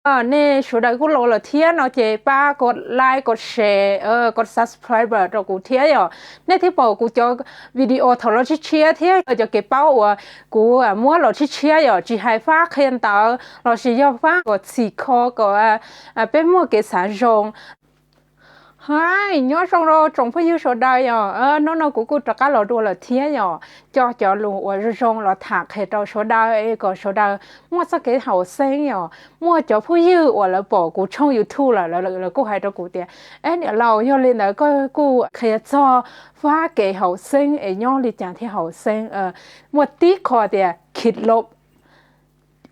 Nej sawv daws kuj los lawm thiab no ces pab kom like, kom share, kom subscribe rau kuv thiab yom. Nej thiaj pom kuv cov video thaum los tshiab tshiab thiab cov kev paub uas kuv muab los tshiab tshiab yom, tsis hais fab qhia ntawv lossis yog fab kom txhim kho kom peb muaj kev xav zoo. Hais nyob zoo rau tsoom phooj ywg sawv daws yom. Hnub no kuv kuj rov qab los dua lawm thiab yom, coj cov lus uas zoo zoo los tham qhia rau sawv daws es kom sawv daws muaj txoj kev haum xeeb yom, muaj cov phooj ywg uas lawv pom kuv tshooj YouTube lawm lawv kuj hais rau kuv tias, es niam laus, yog li ntawd koj kuj qhia txog fab kev haum xeeb es nyob li cas thiaj haum xeeb, muaj tib qho tias khij loj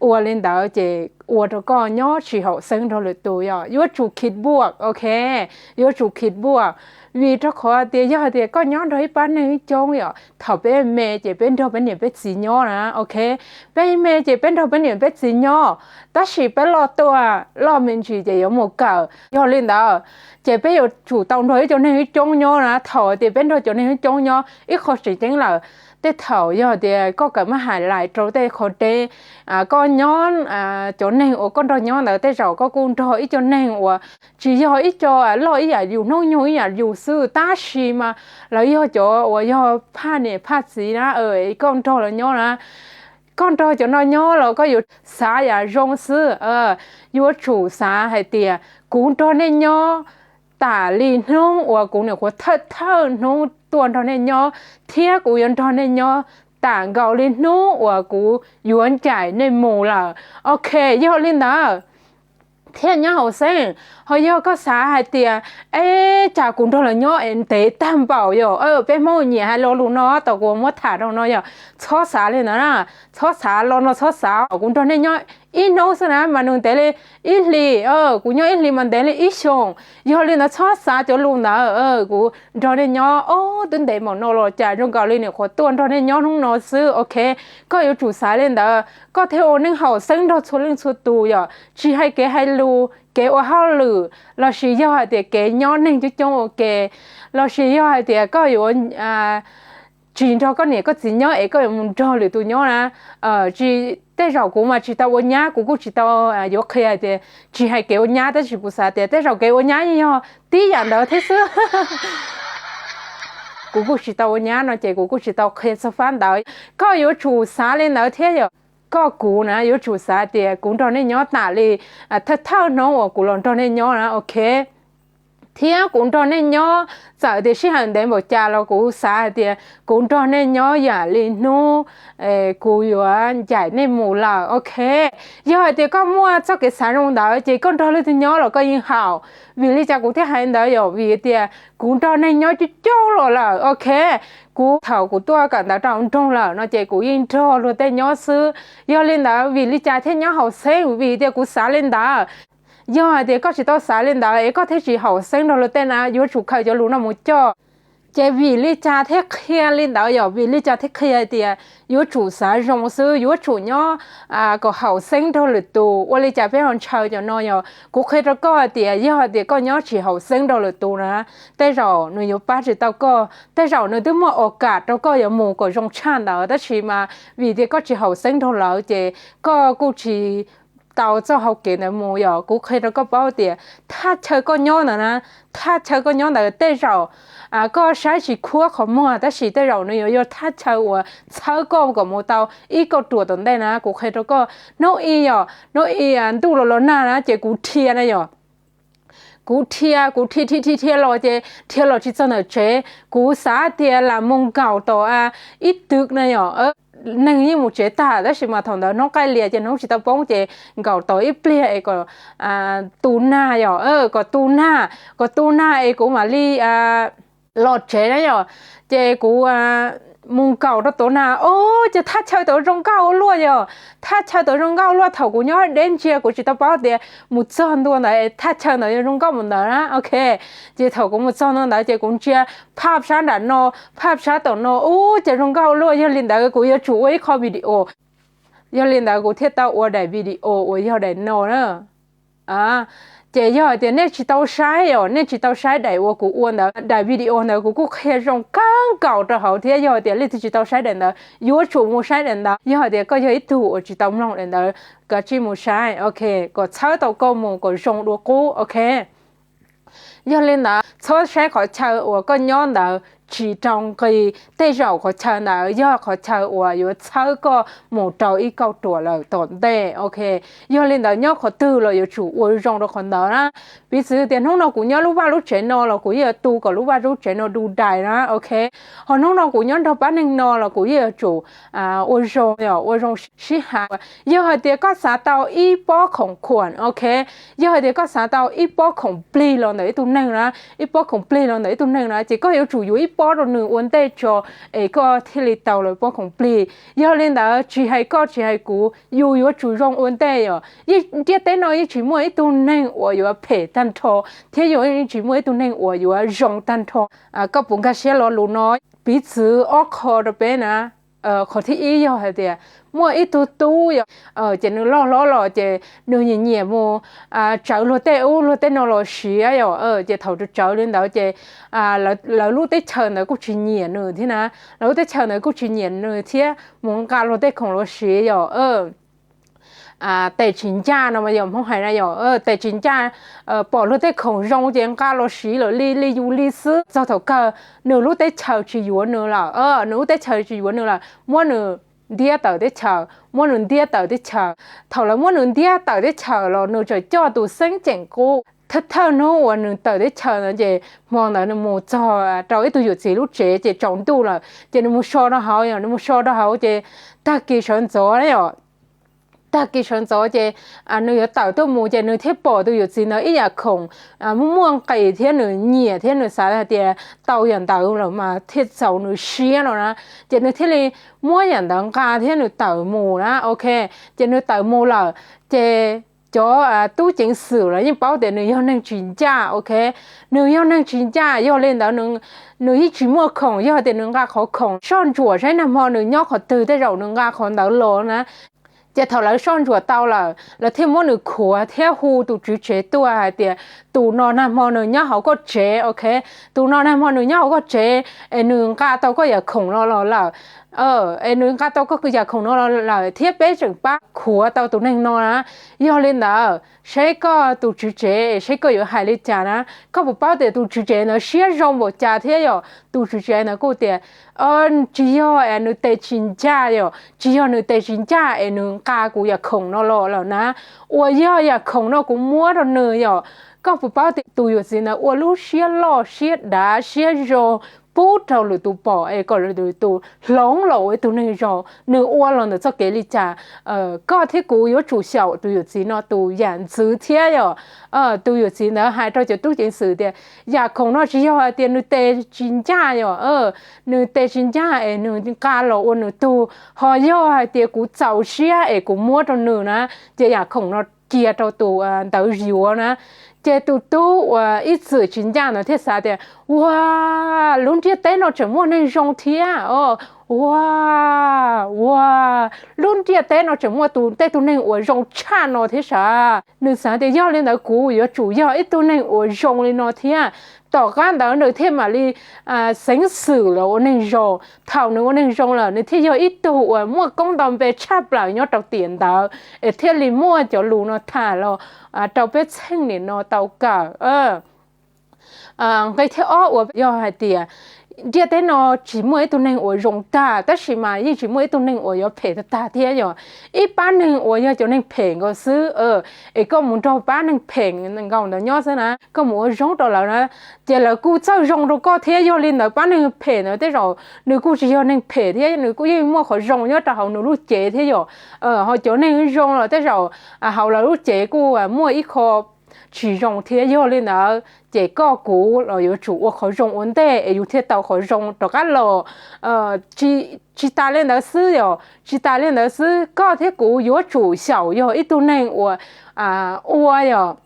ua li ntawd ces ua rau koj nyob tsis haum xeeb nrog lwm tus yom. Yuav tsum khij npuaj, ok, yuav tsum khij npuaj. Vim rau qhov tias yog tias koj nyob nrog ib pab neeg ib coob yom, thaum peb me ces peb nrog peb niam peb txiv nyob na, ok, peb me ces peb nrog peb niam peb txiv nyob, tab sis peb loj tuaj loj me ntsis ces yuav mus kawm. Yog li ntawd ces peb yuav tsum tau nrog ib co neeg ib coob nyob na. Thaum tias peb nrog cov neeg ib coob nyob ib qho tseem ceeb lawm, tej thaum yog tias koj kawm maj hais lais rau tej qhov deb, koj nyob, cov neeg uas koj nrog nyob ntawd tej zaum koj kuj nrog ib co neeg uas tsis yog ib co loj ib yam yus, hnub nyoog ib yam yus xwb, tab sis mas lawv yog cov uas yog phaj niam phaj txiv na, koj nrog lawv nyob na. Koj nrog cov no nyob los koj yuav xav yam zoo xwb. Yuav tsum xav hais tias kuv nrog nej nyob tam li hnub uas kuv nyuam qhuav thawj thawj hnub tuaj nrog nej nyob, thiab kuv yuav nrog nej nyob tam nkaus li hnub uas kuv yuav ncaim nej mus lawm. Ok, yog li ntawd thiaj nyob haum xeeb. Ho yog koj xav hais tias, es cas kuv nrog lawv nyob es ntev tag npaum yom, peb Hmoob nyiam hais lo lus no, tau kuv muab tham rau no yom, txhob xav li ntawd na. Txhob xav lo no, txhob xav, kuv nrog nej nyob ib hnub xwb na mas nws ntev li ib hlis, kuv nyob ib hlis mas ntev li ib xyoos. Yog li ntawd txhob xav cov lus ntawd, kuv nrog nej nyob ob twb ntev npaum no los cas zoo nkaus li nyuam qhuav tuaj nrog nej nyob hnub no xwb. Ok, koj yuav tsum xav li ntawd koj thiaj ua neej haum xeeb nrog txhua leej txhua tus yom. Tsis hais kev hais lus, kev ua hauj lwm, lossis yog hais tias kev nyob neeg coob coob ua ke, lossis yog hais tias koj yuav tsis nrog koj niam koj txiv nyob es koj yuav mus nrog lwm tus nyob na. Tej zaum kuv mas tsis tau ua nyab, kuv kuj tsis tau yuav qhia hais tias tsis hais kev ua nyab, tab sis kuv xav tias tej zaum kev ua nyab yog tib yam ntawd thiab xwb. Kuv kuj tsis tau ua nyab no ces kuv kuj tsis tau qhia txog fab ntawd. Koj yuav tsum xav li ntawd thiab yom. Koj kuv na yuav tsum xav tias kuv nrog nej nyob tam li thawj thawj hnub uas kuv los nrog nej nyob na, ok. Thiab kuv nrog nej nyob, txawm tias sij hawm ntev npaum cas los kuv xav hais tias kuv nrog nej nyob yam li hnub kuv yuav ncaim nej mus lawm, ok. Yog hais tias koj muaj txoj kev xav zoo ntawd ces koj nrog leej twg nyob los koj yeej haum. Vim li cas kuv thiaj hais ntawd yom? Vim tias kuv nrog neeg nyob coob coob los lawm, ok. Kuv thaum kuv tuaj kawm ntawv rau nroog lawm no ces kuv yeej nrog luag tej nyob xwb. Yog li ntawd vim li cas thiaj nyob haum xeeb? Vim tias kuv xav li ntawd. Yog hais tias koj tsis tau xav li ntawd es koj thiaj tsis haum xeeb nrog luag tej na, yuav tsum khaws cov lus no mus coj. Ces vim li cas thiaj qhia li ntawd yom? Vim li cas thiaj qhia hais tias yuav tsum xav zoo xwb, yuav tsum nyob kom haum xeeb nrog lwm tus? Ua li cas peb ho ntshaw cov no yom? Kuv qhia rau koj hais tias yog hais tias koj nyob tsis haum xeeb nrog lwm tus na, tej zaum nws yuav pab tsis tau koj, tej zaum nws twb muaj os kam rau koj yuav mus kom zoo tshaj ntawd, tab sis mas vim tias koj tsis haum xeeb nrog lawv ces koj kuj tsis tau txoj hau kev ntawd mus yom. Kuv qhia rau koj paub tias thaj chaw koj nyob ntawd na, thaj chaw koj nyob ntawd tej zaum koj saib tsis khuab qhov muag, tab sis tej zaum nws yuav yog thaj chaw uas txhawb koj kom mus tau ib kauj ruam tom ntej na. Kuv qhia rau koj, hnub ib yom, hnub ib ntuj los los nag na ces kuv dhia na yom. Kuv dhia, kuv dhia dhia dhia dhia los ces dhia los tsis txog ntawm tsev, kuv xav tias lam mus nkaum tom ib twg na yom. Neeg yeej mus tsev tag tab sis mas thaum ntawd hnub qaij lias ces hnub tsis tau poob ces nkaum tom ib pliag es kom tu nag yom, kom tu nag, kom tu nag es kuv mam li los tsev na yom. Ces kuv mus nkaum rau tom nag, o, ces thaj chaw tod zoo nkauj ua luaj yom. Thaj chaw tod zoo nkauj ua luaj, thaum kuv nyob deb ntsia kuv tsis tau paub tias mus txog ntua ntawd thaj chaw ntawd yuav zoo nkauj mus ntawd na, ok. Ces thaum kuv mus txog ntua ntawd ces kuv ntsia phaj sab nram no, phaj sab tom no, ub, ces zoo nkauj ua luaj. Yog li ntawd kuv yuav tsum ua ib qho video. Yog li ntawd kuv thiaj tau ua daim video uas yog daim no na. Ces yog hais tias nej tsis tau saib os, nej tsis tau saib daim uas kuv ua ntawd, daim video ntawd kuv kuj qhia zoo kawg nkaus rau hauv thiab. Yog hais tias leej twg tsis tau saib daim ntawd yuav tsum mus saib daim ntawd. Yog hais tias koj yog ib tug uas tsis tau mloog daim ntawd, koj cia li mus saib, ok, kom txhawb tau koj mus kom zoo dua qub, ok. Yog li ntawd txhob saib qhov chaw uas koj nyob ntawd tsis rau nqi, tej zaum qhov chaw ntawd yog qhov chaw uas yuav txhawb koj mus rau ib kauj ruam lawm tom ntej, ok. Yog li ntawd nyob qhov twg los yuav tsum ua zoo rau qhov ntawd na. Piv txwv tias hnub no kuv nyob lub vaj lub tsev no los kuv yeej yuav tu kom lub vaj lub tsev no du dais na, ok. Ho hnub no kuv nyob nrog pab neeg no los kuv yeej yuav tsum ua zoo, ua zoo sib hais. Yog hais tias koj xav tau ib pob khoom khuam, ok, yog hais tias koj xav tau ib pob khoom plig los ntawm ib tug neeg na, ib pob khoom plig los ntawm ib tug neeg na, ces koj yuav tsum yuav ib pob rau nws ua ntej tso, es koj thiaj li tau lawv pob khoom plig. Yog li ntawd tsis hais koj tsis hais kuv, yus yuav tsum zoo ua ntej yom. Yeej ntiaj teb no yeej tsis muaj ib tug neeg uas yuav phem tag nrho, thiab yus yeej tsis muaj ib tug neeg uas yuav zoo tag nrho. Koj puas nkag siab lo lus no? Piv txwv ob qho rau peb na. Qhov thib ib yog hais tias muaj ib tug tub yom, ces nws loj hlob los ces nws nyiam nyiam mus tsawv luag tej ub luag tej no los siav yom, ces thaum tsawv li ntawd ces lawv lub teb chaws ntawd kuj tsis nyiam nws thiab na, lawv lub teb chaws ntawd kuj tsis nyiam nws thiab, mus nqa luag tej khoom los siav yom. Tes tsis ncaj no mas yog Hmoob hais na yom, tes tsis ncaj, pom luag tej khoom zoo ces nqa los siv lawm li li yus li xwb. Txog thaum kawg nws lub teb chaws tsis yuav nws lawm, nws lub teb chaws tsis yuav nws lawm, muab nws ntiab tawm teb chaws, muab nws ntiab tawm teb chaws. Thaum lawv muab nws ntiab tawm teb chaws los nws tseem coj tus xeeb ceem qub. Thawj thawj hnub uas nws tawm teb chaws ntawd ces hmo ntawd nws mus txog rau ib tug yawm txiv lub tsev ces tsaus ntuj lawm ces nws mus so rau hauv, nws mus so rau hauv ces tag kis sawv ntxov yom, tag kis sawv ntxov ces nws yuav tawm tuaj mus ces nws thiaj pom tus yawm txiv ntawd ib yam khoom muaj muaj nqis thiab nws nyiam thiab nws xav hais tias tau yam ntawd lawm mas thiaj txaus nws siab no na. Ces nws thiaj li muab yam ntawd nqa thiab nws tawm mus na, ok. Ces nws tawm mus lawm ces cov tub ceev xwm los yeej paub tias nws yog neeg tsis ncaj, ok. Nws yog neeg tsis ncaj, yog li ntawd nws yeej tsis muaj khoom, yog tias nws nqa qhov khoom soj ntsuam saib nag hmo nws nyob qhov twg tej zaum nws nqa qhov ntawd los na. Ces thaum lawv soj ntsuam tau lawm lawv thiaj muab nws khuav thiab hu tus tswv tsev tuaj hais tias tus no nag hmo nws nyob hauv koj tsev, ok. Tus no nag hmo nws nyob hauv koj tsev es nws nqa tau koj yam khoom no los lawm, es nws nqa tau koj yam khoom no los lawm thiab peb tseem pab khuav tau tus neeg no na. Yog li ntawd saib koj tus tswv tsev es saib koj yuav hais li cas na. Koj puas paub tias tus tswv tsev ntawd siab zoo npaum cas thiab yom? Tus tswv tsev ntawd kuj tias tsis yog es nws tes tsis ncaj yom, tsis yog nws tes tsis ncaj es nws nqa kuv yam khoom no los lawm na. Uas yog yam khoom no kuv muab rau nws yom. Koj puas paub tias tus yawm txiv ntawd ua lub siab loj siab dav siab zoo pub rau lwm tus pom es kom lwm tus hloov los ua ib tug neeg zoo, nws ua los ntawm txoj kev li cas? Koj thiab kuv yuav tsum xyaum tus yawm txiv no tus yam ntxwv thiab yom. Tus yawm txiv ntawd hais rau cov tub ceev xwm tias yam khoom no tsis yog hais tias nws tes tsis ncaj yom, nws tes tsis ncaj es nws nqa los ua nws tug, ho yog hais tias kuv txaus siab es kuv muab rau nws na, ces yam khoom no cia rau tus ntawd yuav na. Ces tus tub uas ib txwm tsis ncaj ntawd thiaj xav tias ua, lub ntiaj teb no tseem muaj neeg zoo thiab, ua, ua, lub ntiaj teb no tseem muaj tus tej tug neeg uas zoo tshaj no thiab sav. Nws xav tias yog li ntawd kuv yuav tsum yog ib tug neeg uas zoo li no thiab. Tom qab ntawd nws thiaj mam li xeev xwm los ua neeg zoo. Thaum nws ua neeg zoo lawm nws thiaj yog ib tug uas muaj koob nto npe tshaj plaws nyob rau tiam ntawd, es thiaj li muaj cov lus no tham los rau peb txheej niam no tau kawm. Nqe thib ob uas yog hais tias ntiaj teb no tsis muaj ib tug neeg uas zoo tag, tab sis mas yeej tsis muaj ib tug neeg uas yuav phem tag tag thiab yom. Ib pab neeg uas yog cov neeg phem nkaus xwb, es koj mus nrog pab neeg phem nkaus ntawd nyob xwb na, koj mus ua zoo rau lawv na, ces lawv kuj txawj zoo rau koj thiab. Yog li ntawd pab neeg phem ntawd tej zaum nws kuj tsis yog neeg phem thiab, nws kuj yeej muaj qhov zoo nyob rau hauv nws lub cev thiab yom. Ho cov neeg zoo los tej zaum hauv lawv lub cev kuj muaj ib qho tsis zoo thiab. Yog li ntawd ces koj kuv los yuav tsum ua qhov zoo ua ntej es yus thiaj tau qhov zoo rov qab los. Tsis tas li ntawd xwb yom, tsis tas li ntawd xwb, koj thiab kuv yuav tsum xyaum yog ib tug neeg uas ua yom,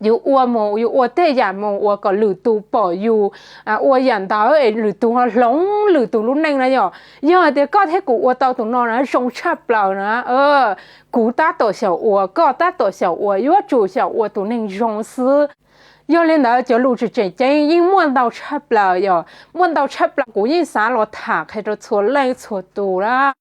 yus ua mus, yus ua tej yam mus uas kom lwm tus pom yus ua yam ntawd es lwm tus ho hloov lwm tus lub neej na yom. Yog hais tias koj thiab kuv ua tau tus no na zoo tshaj plaws na. Kuv tab tom xyaum ua, koj tab tom xyaum ua, yuav tsum xyaum ua tus neeg zoo xwb. Yog li ntawd cov lus tseem tseem ceeb yeej muaj ntau tshaj plaws yom, muaj ntau tshaj plaws, kuv yeej xav los tham qhia rau txhua leej txhua tus na.